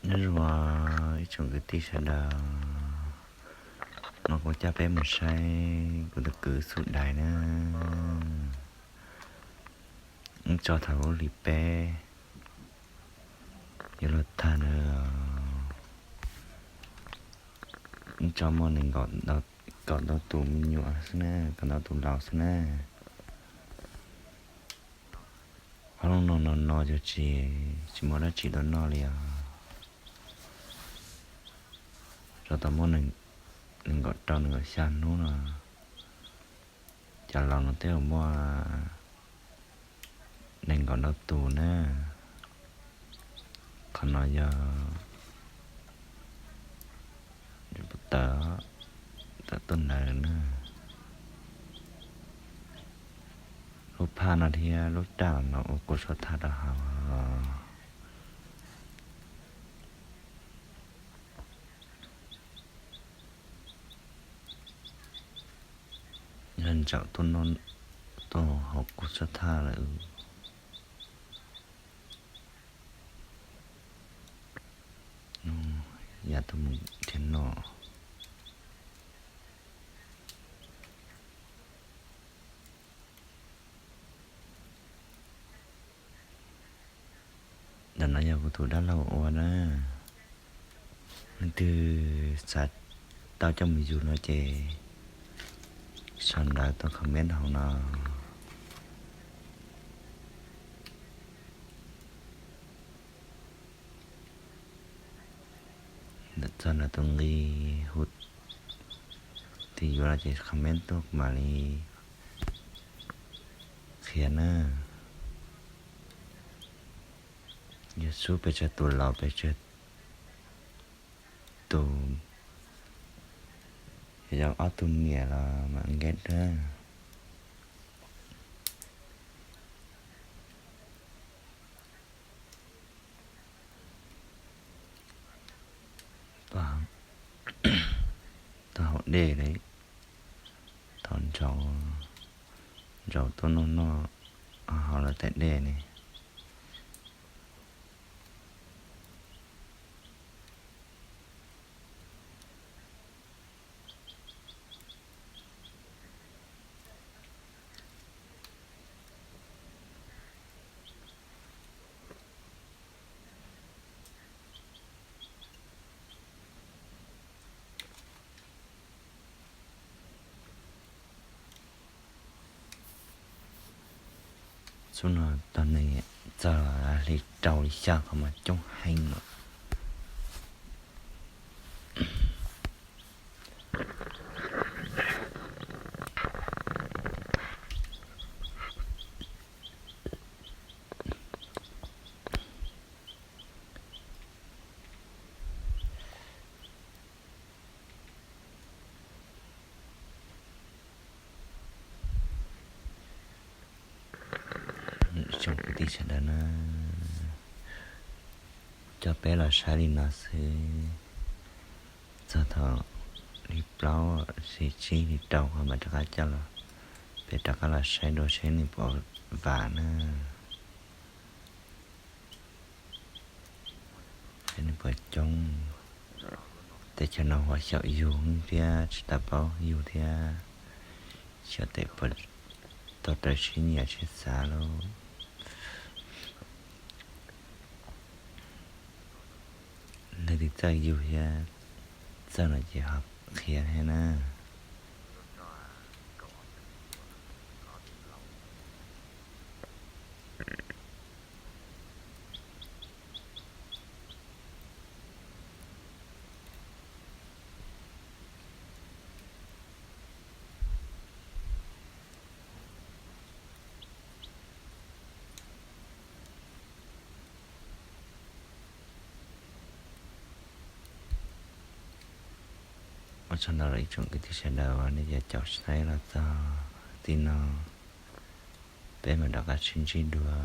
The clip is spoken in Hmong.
Nyob zoo ib tsoom kwv tij sawv daws, no kuv coj peb mus saib kuv tus kwv xub dais na. Wb tso thaum lub hlis peb yuav luag tag na, wb tso muaj nees nkaum, kaum ntau tus me nyuam xwb na, kaum ntau tus laus xwb na. Ob lub no no no cov tsis, tsis muaj dab tsi tau noj li os. Tso tau muaj nees nkaum rau nees nkaum xya hnub no, cov laus no twb muaj nees nkaum ntau tus na. Qhov no yog tawm, tawm tuaj ntawd na. Lub phaj no thiab lub raj no ua kuv suav thaj rau hauv. Yog ntsaum tuaj hauv kuv suav thaj lawm. Yam tuaj mus thiab no. Ntawm no yog kuv tus dab laug ua na. Leej twg xav tau coj mus yug no ces sau ntawv tuaj comment hauv no. Ntawm txog ntawm tus nqi hu twg yuav los ces comment tuaj kuv mam li qhia na. Yog xub pes tsawg tus laus pes tsawg tus, yog ob tug niam los mam nkeeb dawb. Tau hauv dej lawm, tau ntsaum, ntsaum tuaj noj noj hauv lawv tais dej ne. Xub no tog neeg txog hli rau li xya qhov mas coob heev lawm. Tsoom kwv tij sawv daws na, coj peb los saib li no xwb, txog thaum hli plaub hli tsib hli rau qhov mas rov qab coj los, peb rov qab los saib dua seb nws puas vam na. Seb nws puas coob. Teb chaws no huam xyaum yug thiab tsis tau paub yug thiab, xyov tes puas tau raws siab nyiam siab xav lauj. Leej twg txawj yug thiab txawj no ces ho qhia thiab na. Ua tsaug ntau rau ib tsoom kwv tij sawv daws uas nej caum saib los txog txij no. Peb mam rov qab sib ntsib dua.